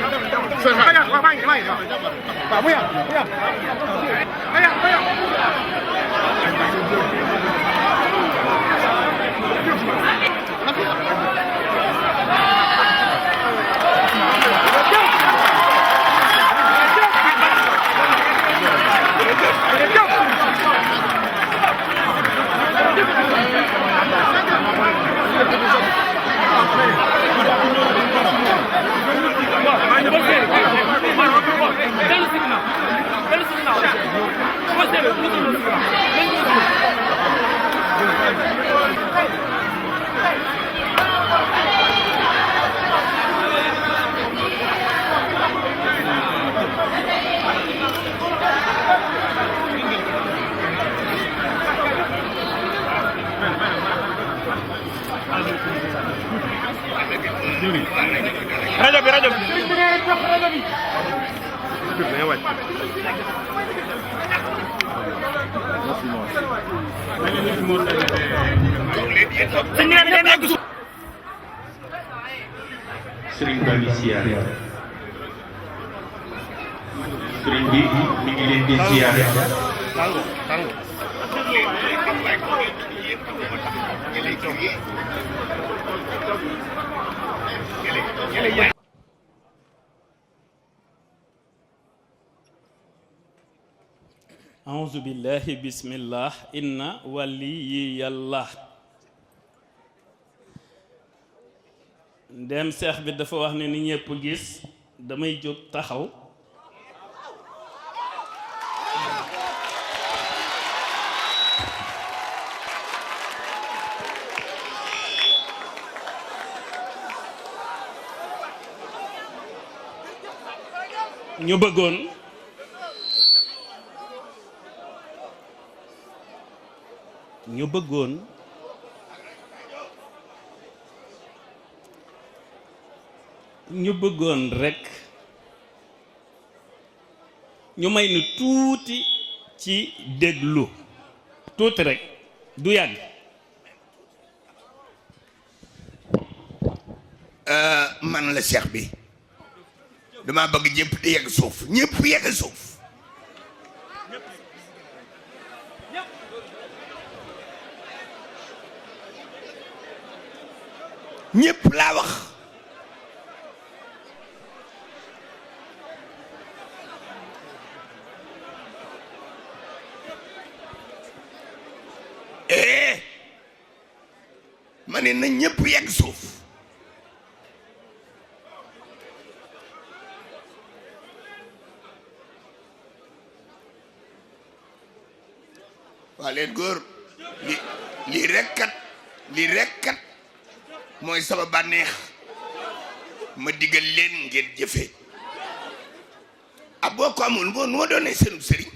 我帮你慢一点，不要，不要。rajo bi Sëriñ Bali siyaare sëriñ bi mi ngi leen di siyaare auzu billahi bismillah inna waliyallah. ndem seex bi dafa wax ne ni ñëpp gis damay jóg taxaw ñu bëggoon rekk ñu may nu tuuti ci déglu tuuti rekk du yàgg. man la cheikh bi dama bëgg ñëpp di yegg suuf ñëpp yegg suuf ñëpp laa wax ma ne na ñëpp yegg suuf waa leen góor lii rek kat mooy sama bànneex ma digal leen ngeen jëfe boo ko amul moo doonee seenu sëriñ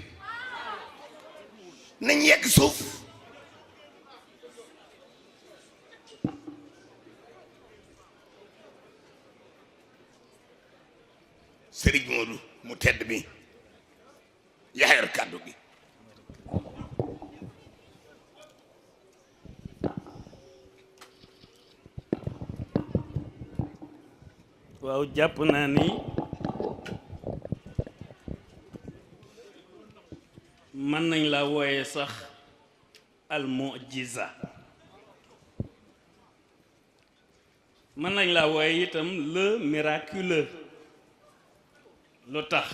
nañ yegg suuf sëriñ Moodu mu tedd bi yaa yor kàddu gi waaw jàpp naa ni mën nañ la wooye sax al mu'jiza mën nañ la wooye itam le miraculeux lu tax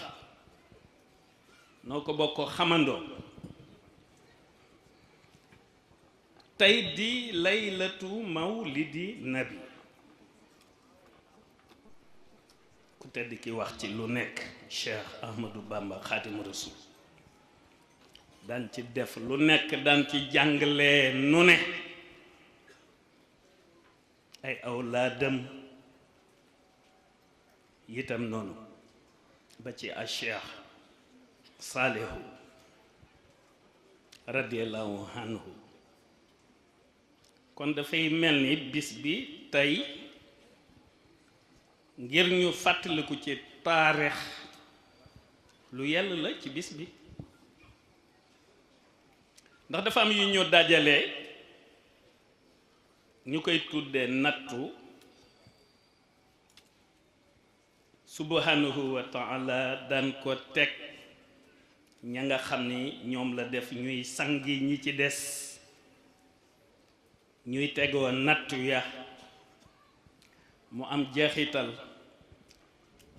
noo ko bokk xamandoo tey di laylatu mawlidi nabi ku tedd ki wax ci lu nekk Cheikh Ahmadou Bamba Xaadimu Rasuul daan ci def lu nekk daan ci jàngale nu ne ay awlaadam itam noonu ba ci a Cheikh Saalihu radiyallahu anhu kon dafay mel ni bis bi tey ngir ñu fàttaliku ci taarix lu yell la ci bis bi ndax dafa am yu ñu dajale ñu koy tuddee nattu subhanahu wa taala daan ko teg ña nga xam ni ñoom la def ñuy sangi ñi ci des ñuy tegoo nattu ya mu am jeexital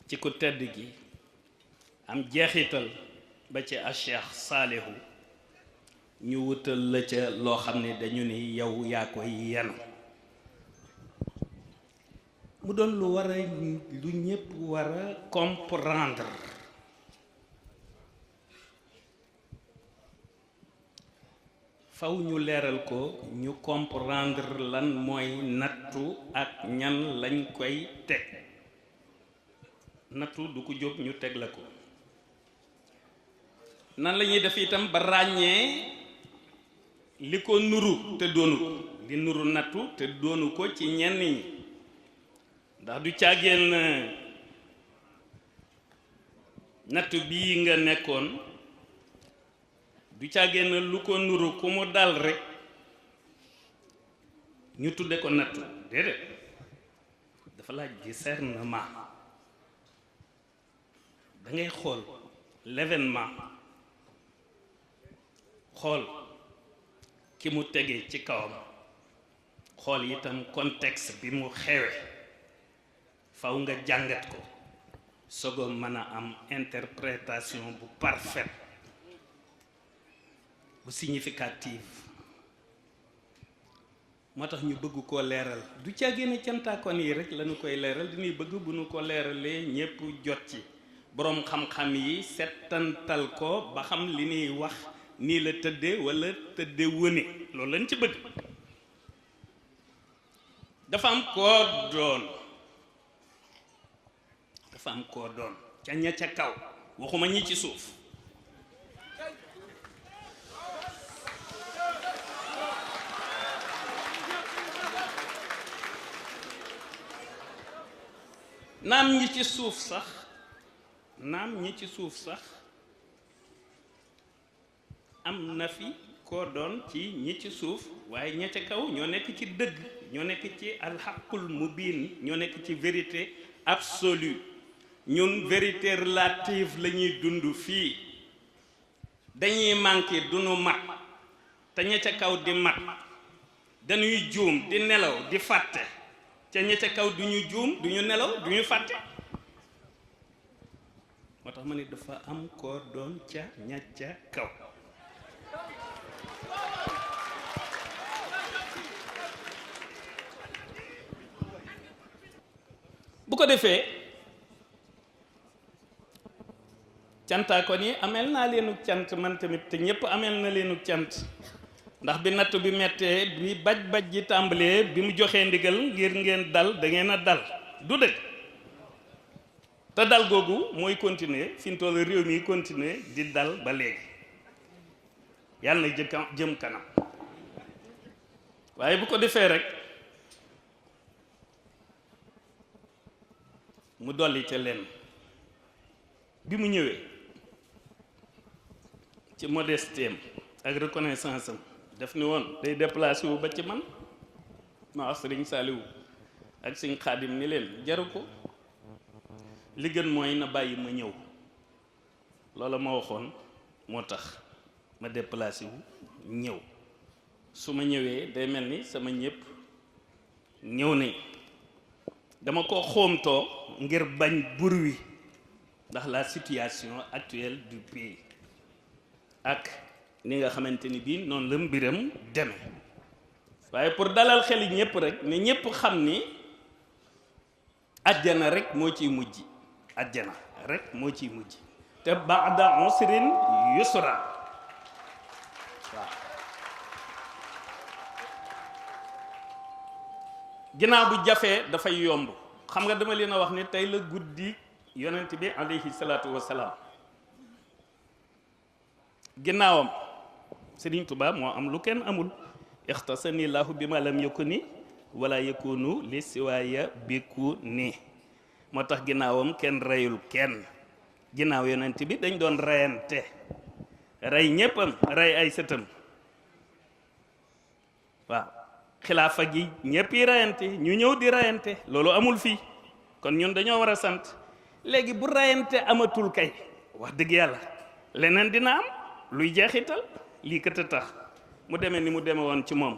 ci ku tedd gi am jeexital ba ci a Cheikh Saalihu ñu wutal la ca loo xam ne dañu ni yow yaa koy yenu mu doon lu war a lu ñépp war a comprendre faw ñu leeral ko ñu comprendre lan mooy nattu ak ñan lañ koy teg nattu du ko jóg ñu teg la ko nan la ñuy def itam ba ràññee li ko nuru te doonu ko li nuru nattu te doonu ko ci ñenn ñi ndax du caageen nattu bii nga nekkoon du caageen lu ko nuru ku mu dal rek ñu tudde ko nattu déedéet dafa laaj discernement da ngay xool l'événement xool ki mu tege ci kawam xool itam contexte bi mu xewe faw nga jàngat ko sogo mën a am interprétation bu parfaite bu significative moo tax ñu bëgg koo leeral du ca génne cantaakoon yi rek lañu koy leeral diñuy bëgg bu ñu ko leeralee ñépp jot ci boroom xam-xam yi settantal ko ba xam li ñuy wax nii la tëdde walla tëdde wëne loolu lañ ci bëgg dafa am koo doon ca ña ca kaw waxuma ñi ci suuf naam ñi ci suuf sax am na fi koo doon ci ñi ci suuf waaye ña ca kaw ñoo nekk ci dëgg ñoo nekk ci alxaqul mubin ñoo nekk ci vérité absolue ñun vérité relative la ñuy dund fii dañuy manqué duñu mat te ña ca kaw di mat dañuy juum di nelaw di fàtte ca ña ca kaw duñu juum duñu nelaw duñu fàtte moo tax ma ne dafa am koo doon ca ña ca kaw bu ko defee cantaakoon yi ameel naa leenug cant man tamit te ñépp ameel na leenug cant ndax bi nattu bi mettee bi baj ji tàmbalee bi mu joxee ndigal ngir ngeen dal da ngeen a dal du dëgg te dal googu mooy continuer fi mu toll réew mi continuer di dal ba léegi yàlla na jëm kanam waaye bu ko defee rek mu dolli ca leen bi mu ñëwee ci modestem ak reconnaissance am def ni woon day déplacé wu ba ci man ma wax Sëriñ Saaliwu ak Sëriñ Xaadim ni leen jaru ko li gën mooy na bàyyi ma ñëw loola ma waxoon moo tax ma déplacé wu ñëw su ma ñëwee day mel ni sama ñëpp ñëw nañ dama ko xoomtoo ngir bañ bruit ndax la situation actuelle du pays ak ni nga xamante ni bii noonu la mbiram deme waaye pour dalal xel yi ñëpp rek ne ñëpp xam ni ajjana rek moo ciy mujj ajjana rek moo ciy mujj te ba'da usrin yusra waaw ginnaaw bu jafee dafay yomb xam nga dama leen a wax ni tey la guddi yonent bi alayhi salaatu wasalaam ginnaawam Sëriñ Tuubaa moo am lu kenn amul ixtasani laahu bi ma lam yakuni wala yakunu li siwaaya biku ni moo tax ginnaawam kenn reyul kenn ginnaaw yonent bi dañ doon reyante rey ñéppam rey ay sëtam waaw xilaafa gi ñépp yi reyante ñu ñëw di reyante loolu amul fii kon ñun dañoo war a sant léegi bu rayante amatul kay wax dëgg yàlla leneen dina am luy jeexital lii kat a tax mu demee ni mu deme woon ci moom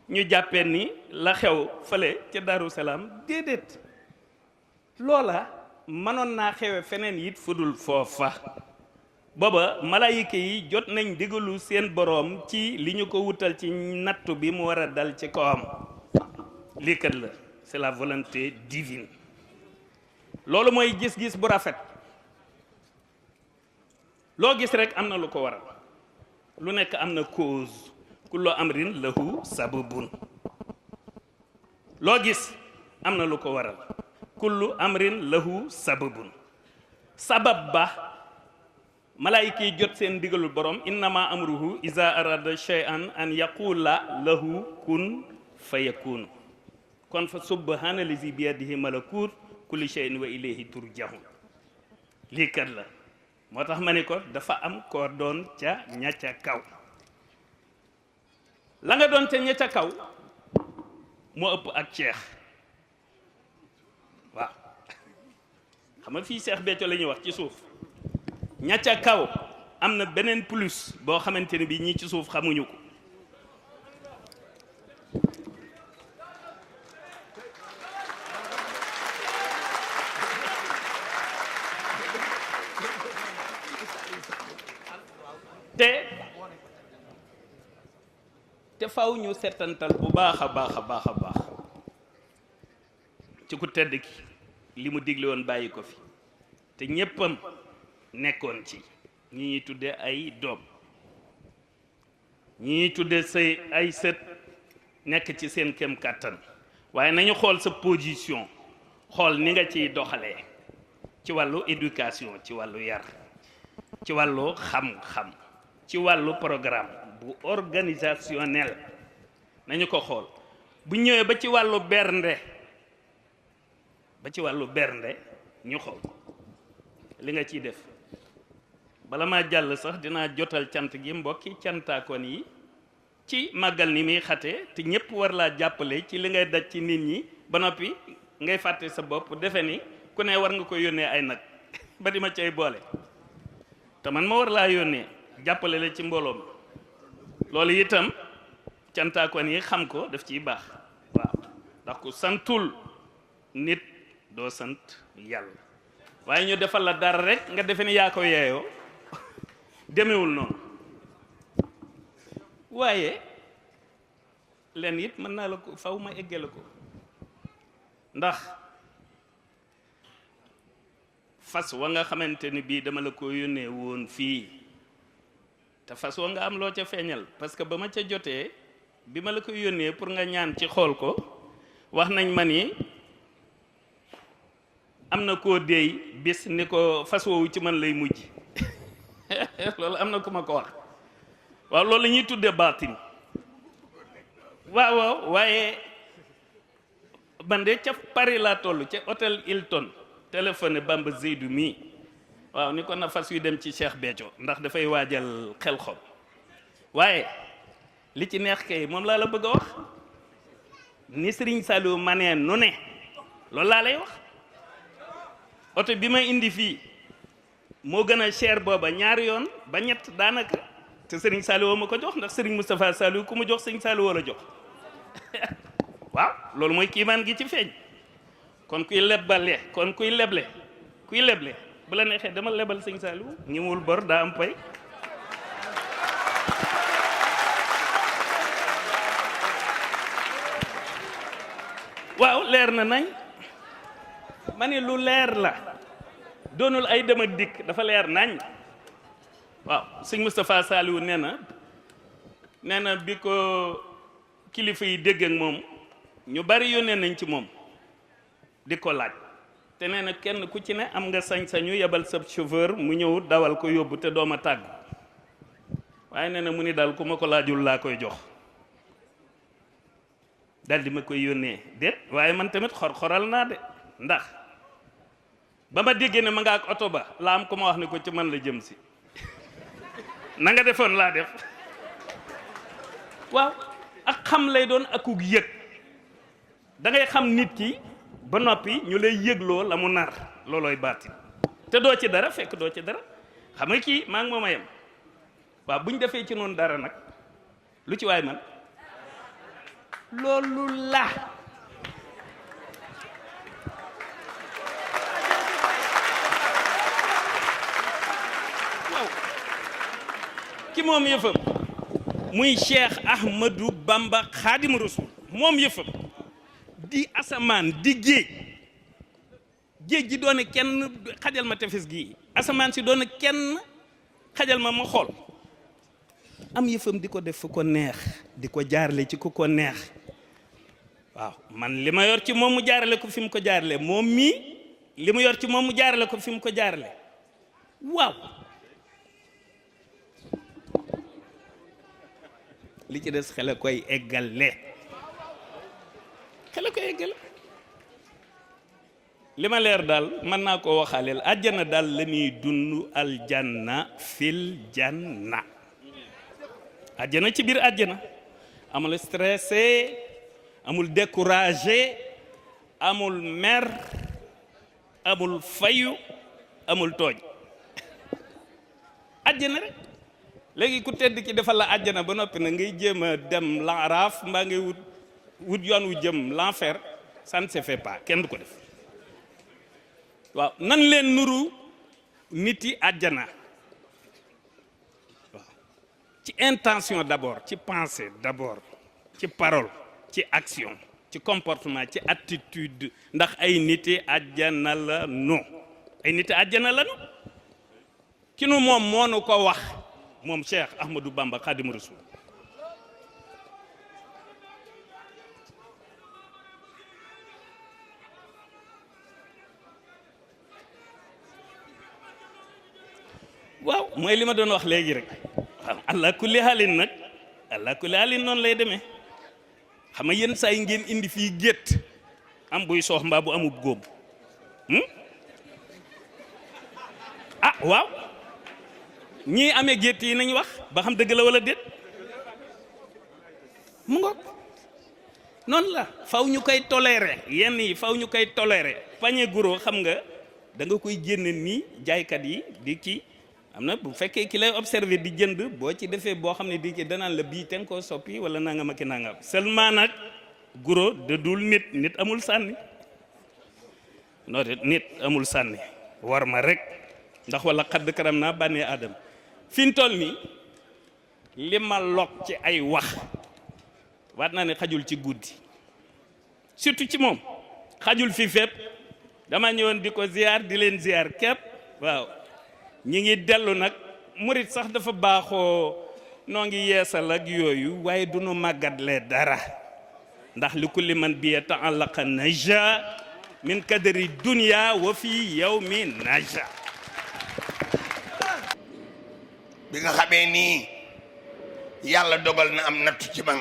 ñu jàppee ni la xew fële ca Daaru Salaam déedéet loola mënoon naa xewe feneen it fudul foofa booba malaayika yi jot nañ digalu seen boroom ci li ñu ko wutal ci nattu bi mu war a dal ci kawam lii kat la c'est la volonté divine loolu mooy gis-gis bu rafet loo gis rek am na lu ko waral lu nekk am na cause kullu amrin lahu sababun loo gis am na lu ko waral kullu amrin lahu sababun sabab ba malaayika yi jot seen digalul borom innama amruhu iza arada shay'an an yaqula lahu kun fayakun kon fa subhana lazi bi yadihi malakut kulli shay'in wa ilayhi turja'un lii kat la moo tax ma ne ko dafa am koo doon ca ña ca kaw la nga doon ca ña ca kaw moo ëpp ak ceex waaw xam nga fii Seex Béthio la ñuy wax ci suuf ña ca kaw am na beneen plus boo xamante ne bi ñi ci suuf xamuñu ko te faw ñu setantal bu baax a baax a baax a baax ci ku tedd ki li mu digle woon bàyyi ko fi te ñéppam nekkoon ci ñi ñuy tudde ay doom ñi ñuy tudde say ay sët nekk ci seen kem kàttan waaye nañu xool sa position xool ni nga ciy doxalee ci wàllu éducation ci wàllu yar ci wàllu xam-xam ci wàllu programme bu organisationnel nañu ko xool bu ñëwee ba ci wàllu bernde ñu xool li nga ciy def bala maa jàll sax dinaa jotal cant gi mbokki cantaakoon yi ci màggal ni muy xate te ñépp war laa jàppale ci li ngay daj ci nit ñi ba noppi ngay fàtte sa bopp defe ni ku ne war nga ko yónnee ay nag ba di ma cay boole te man ma war laa yónnee jàppale la ci mbooloo mi loolu itam cantaakoon yi xam ko daf ciy baax waaw ndax ku santul nit doo sant yàlla waaye ñu defal la dara rek nga defe ni yaa ko yeeyoo demewul noonu waaye leen it mën naa la ko faw ma eggale ko ndax fas wa nga xamante ni bii dama la ko yónnee woon fii te fas wa nga am loo ca feeñal parce que ba ma ca jotee bi ma la ko yónnee pour nga ñaan ci xool ko wax nañ ma ni am na koo déey bis ni ko fas woowu ci man lay mujj loolu am na ku ma ko wax waaw loolu la ñuy tuddee baatin waaw waaye man de ca Paris laa toll ca hôtel Hilton téléphoné Bamba Zeydou mii waaw ni ko na fas yu dem ci Cheikh Béthio ndax dafay waajal xel xom waaye li ci neex kay moom laa la bëgg a wax ni Serigne Saliou manee nu ne loolu laa lay wax oto bi ma indi fii moo gën a cher booba ñaari yoon ba ñett daanaka te Serigne Saliou ma ko jox ndax Serigne Moustapha Saliou ku mu jox Serigne Saliou wala jox waaw loolu mooy kiimaan gi ci feeñ kon kuy leble bu la neexee dama lebal Serigne Saliou ñëwul bor daa am pay waaw leer na nañ ma ne lu leer la doonul ay dem ak dikk dafa leer nañ waaw sëñ Moustapha Saliou nee na bi ko kilifa yi dégg ak moom ñu bari yónnee nañ ci moom di ko laaj te nee na kenn ku ci ne am nga sañ-sañu yebal sa chauffeur mu ñëw dawal ko yóbbu te dooma tàggu waaye nee na mu ni daal ku ma ko laajul laa koy jox daal di ma koy yónnee déet waaye man tamit xor-xoral naa de ndax ba ma déggee ne ma nga ak oto ba laa am ko ma wax ne ko ci man la jëm si na nga defoon laa def waaw ak xam lay doon akuk yëg da ngay xam nit ki ba noppi ñu lay yëgloo la mu nar loolooy baatin te doo ci dara fekk doo ci dara xam nga kii maa ngi moom a yem waaw bu ñu defee ci noonu dara nag lu ci waay man loolu la waaw ki moom yëfam muy Cheikh Ahmadou Bamba Xaadimu Rasul moom yëfam di asamaan di géej gi doone kenn xajal ma tefes gi asamaan si doone kenn xajal ma xool am yëfam di ko def fu ko neex di ko jaarale ci ku ko neex waaw man li ma yor ci moom mu jaarale ko fi mu ko jaarale moom mii li mu yor ci moom mu jaarale ko fi mu ko jaarale waaw li ci des xel a koy eggale li ma leer daal mën naa koo waxaaleel àjjana daal la ñuy dund aljanna fil janna àjjana ci biir àjjana amul stressé amul découragé amul mer amul fayu amul tooñ àjjana rek léegi ku tedd ki defal la àjjana ba noppi na ngay jéem a dem l'enraaf mbaa ngay wut yoon wu jëm l'enfer ça ne se fait pas kenn du ko def waaw nan leen nuru nit yi àjjana waaw ci intention d'abord ci pensée d'abord ci parole ci action ci comportement ci attitude ndax ay nit yi àjjana la non ay nit yi àjjana la non ki nu moom moo nu ko wax moom Cheikh Ahmadou Bamba Khadimu Rasul waaw mooy li ma doon wax léegi rek waaw allah kulli haalin nag allah kulli haalin noonu lay demee xam nga yenn saa yi ngeen indi fii gétt am buy soox mbaa bu amub góob ah waaw ñii amee gétt yi nañ wax ba xam dëgg la wala déet mu ngoog noonu la faw ñu koy toléré yenn yi faw ñu koy toléré pañe guro xam nga da nga koy génne nii jaaykat yi di kii am na bu fekkee ki lay observé di jënd boo ci defee boo xam ne di ki danaan la bii te nga koo soppi wala nangam ak nangam seulement nag guro dëddul nit amul sànni non de nit amul sànni war ma rek ndax wala xadd karam naa bànnee aadama fi mu toll nii li ma log ci ay wax waat naa ne xajul ci guddi surtout ci moom xajul fi fépp dama ñëwoon di ko ziar di leen ziar képp waaw ñi ngi dellu nag murit sax dafa baaxoo noo ngi yeesal ak yooyu waaye du nu màggatle dara ndax li kulli man bi ta'allaqa naja min kadari dunya wa fi yawmi naja bi nga xamee nii yàlla dogal na am nattu ci man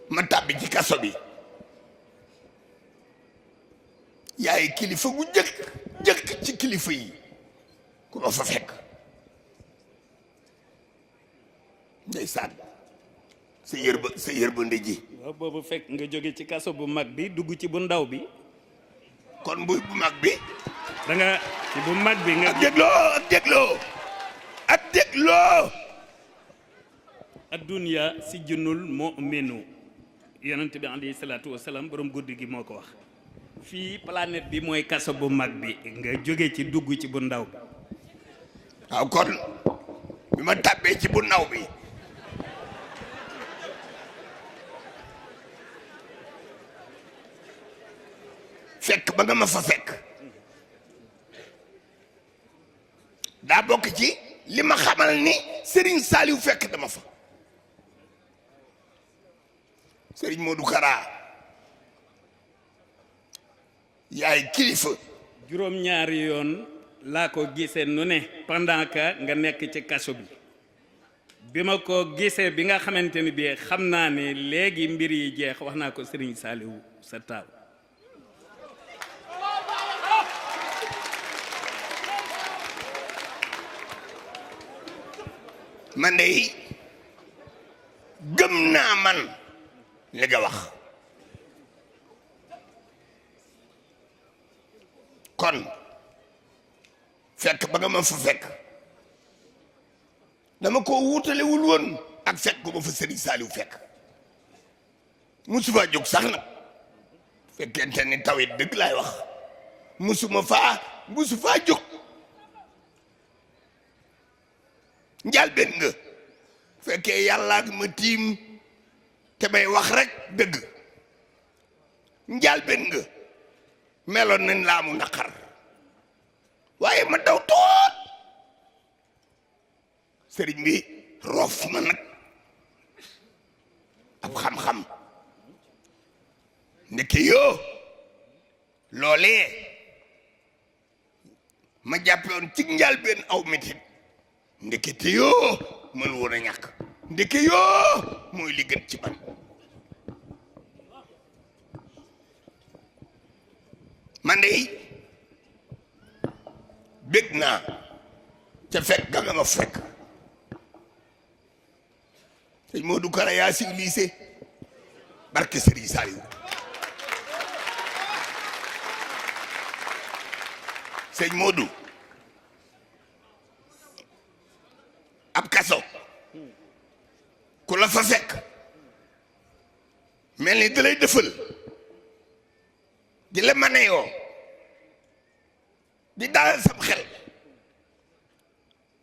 ma tàbbi ci kaso bi yaay kilifa gu jëkk ci kilifa yi ku ma fa fekk ndeysaan sa yër ba ndëji waaw boobu fekk nga jóge ci kaso bu mag bi dugg ci bu ndaw bi kon bu mag bi da nga ci bu mag bi nga ak dégloo addunya sijnul mu'minu yonent bi alayhi salaatu wasalaam borom guddi gi moo ko wax fii planète bi mooy kaso bu mag bi nga jóge ci dugg ci bu ndaw bi waaw kon bi ma tàbbee ci bu ndaw bi fekk ba nga ma fa fekk daa bokk ci li ma xamal ni Serigne Saliou fekk dama fa Serigne Modou Kara yaay kilifa juróom-ñaari yoon laa ko gisee nu ne pendant que nga nekk ci kaso bi ma ko gisee bi nga xamante ni bii xam naa ne léegi mbir yi jeex wax naa ko Serigne Saliou sa taaw man de gëm naa man li nga wax kon Tiwaawan fekk ba nga ma fa fekk dama ko wuutalewul woon ak fekk ko ba fa Serigne Saliou fekk musu faa jóg sax nag fekkente ni tawit dëgg laay wax musu faa jóg njalbeen nga fekkee yàlla ak ma tiim te may wax rek dëgg njalbeen nga meloon nañ laa mu naqar waaye ma daw toot sëriñ bi roof ma nag ab xam-xam ndeke yoo loolee ma jàppewoon ci njalbeen aw metit ndekete yoo mën woon a ñàkk ndeke yoo mooy li gën ci man man de bég naa ca fekk ga nga ma fekk sëñ Modou Kara yaa civilisé barke Serigne Saliou sëñ Modou ab kaso ku la fa fekk mel ni da lay dëfal di la maneyoo di dalal sam xel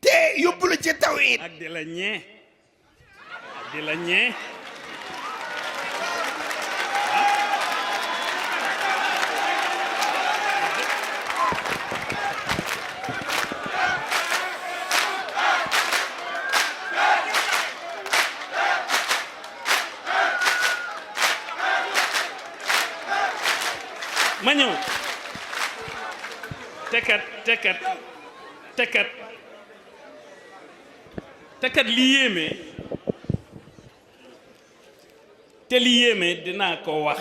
te yóbbu la ci taw it ak di la ñee di la ñee ma ñëw tekat li yéeme te li yéeme dinaa ko wax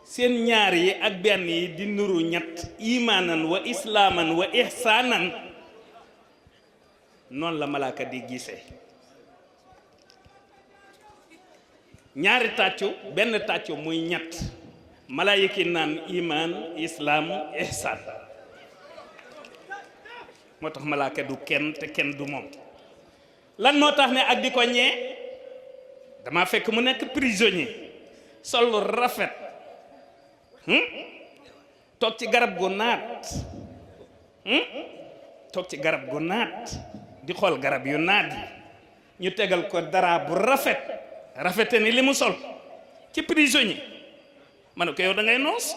seen ñaar yi ak benn yi di nuru ñett imaanan wa islaaman wa ihsaanan noonu la malaaka di gisee ñaari tàccu benn tàccu muy ñett malaayika yi naan imaan islaam ihsaan moo tax malaaka du kenn te kenn du moom lan moo tax ne ak di ko ñee dama fekk mu nekk prisonnier sol rafet toog ci garab gu naat toog ci garab gu naat di xool garab yu naat yi ñu tegal ko dara bu rafete ni li mu sol ci prisonnier ma ne ko yow da ngay noos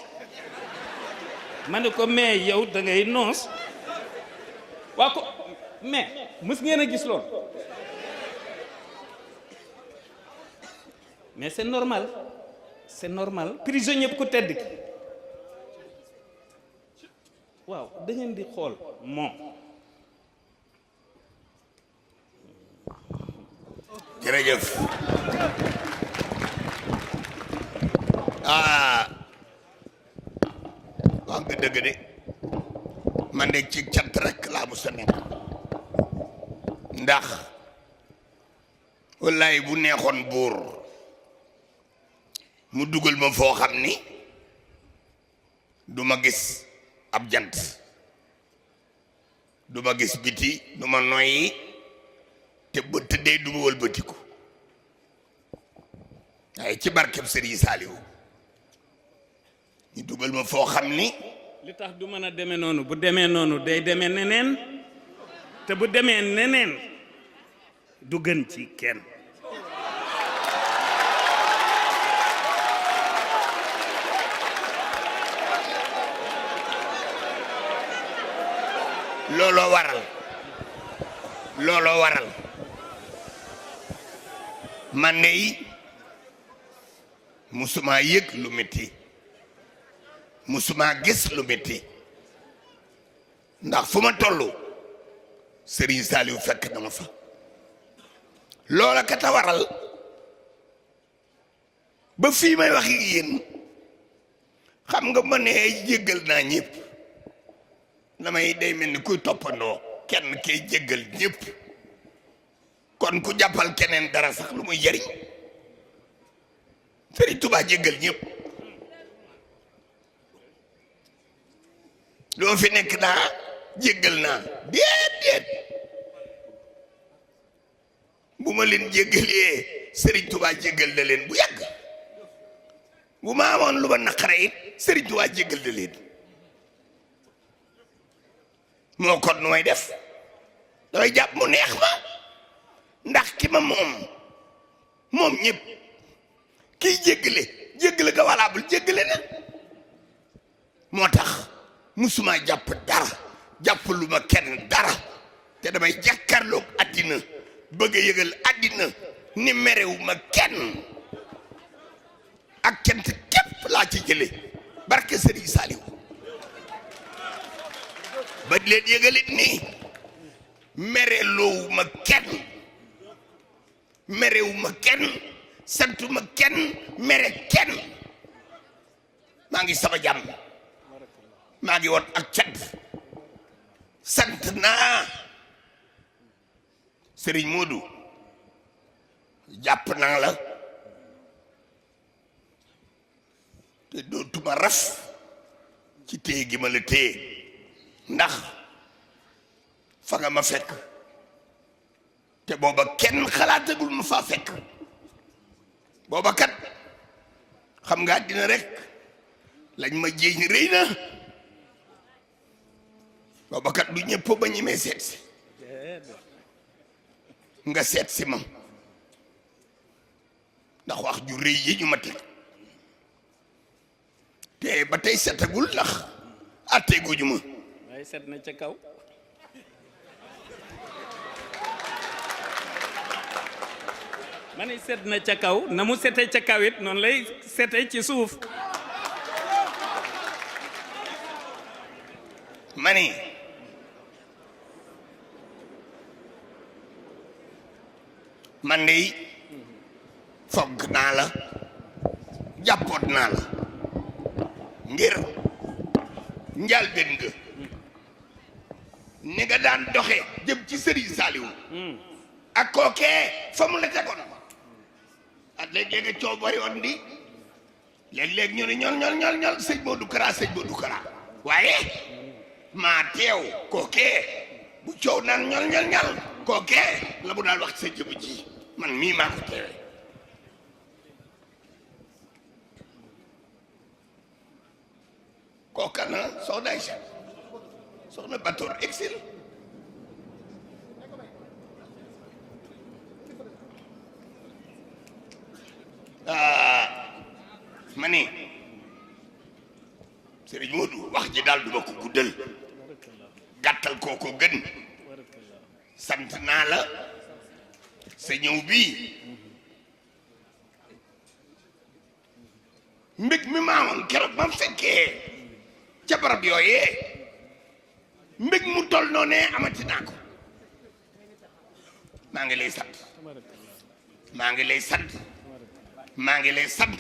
ma ne ko mais yow da ngay noos waa ko mais mës ngeen a gis lool mais c'est normal prisonnier bu ko tedd ki waaw da ngeen di xool moom jërëjëf wax nga dëgg de man de ci cant rek laa musa nekk ndax wallaay bu neexoon buur mu dugal ma foo xam ni du ma gis ab jant du ma gis biti du ma noyyi te ba tëddee du ma wëlbatiku waaye ci barkeb Serigne Saliou ñu dugal ma foo xam ni li tax du mën a demee noonu bu demee noonu day demee neneen te bu demee neneen du gën ci kenn looloo waral man de yi musuma yëg lu metti musuma gis lu metti ndax fu ma tollu Serigne Saliou fekk na ma fa loola kat a waral ba fii may wax ak yéen xam nga ma ne jéggal naa ñëpp damay day mel ni kuy toppandoo kenn kay jéggal ñëpp kon ku jàppal keneen dara sax lu muy jariñ Serigne Touba jéggal ñëpp doo fi nekk naa jéggal naa déedéet bu ma leen jéggalee Serigne Touba jéggal na leen bu yàgg bu ma amoon lu ma naqare it Serigne Touba jéggal na leen moo kon nu may def damay jàpp mu neex ma ndax ki ma moom ñëpp kiy jéggale ga valable jéggale na moo tax musuma jàpp dara jàpp lu ma kenn dara te damay jàkkaarloog àddina bëgg a yëgal àddina ni merewu ma kenn ak kent képp laa ci jële barke Serigne Saliou ba di leen yëgalit nii mereloowu ma kenn santu ma kenn mere kenn maa ngi sama jàmm maa ngi woon ak cant sant naa Serigne Modou jàpp naa la te dootuma raf ci téye gi ma la téye ndax fa nga ma fekk te booba kenn xalaatagul ma faa fekk booba kat xam nga dina rek lañ ma jéeñ rëy na booba kat du ñëpp ba ñemee seet si nga seet si ma ndax wax ju rëy yi ñu ma teg te ba tey setagul ndax atteeguñu ma waaye set na ca kaw ma ne set na ca kaw na mu sete ca kaw it noonu lay sete ci suuf ma ni man de fogg naa la jàppoot naa la ngir njàlbéen nga ni nga daan doxe jëm ci Serigne Saliou ak kookee fa mu la tegoon at léeg-léeg coow bari woon di léeg-léeg ñu ne ñol sëñ Modou Kara waaye maa teew kookee bu coow naan ñol kookee la bu daal wax sa jëmm ji man mii maa ko teewe kooka na soxna Aïcha soxna Batoor exil ma ni Serigne Modou wax ji daal duma ko guddal gàttal kooko gën sant naa la sa ñëw bii mbég mi maamoon keroog ba mu fekkee ca barab yooyee mbég mu tol noonee amati naa ko maa ngi lay sant maa ngi lay sant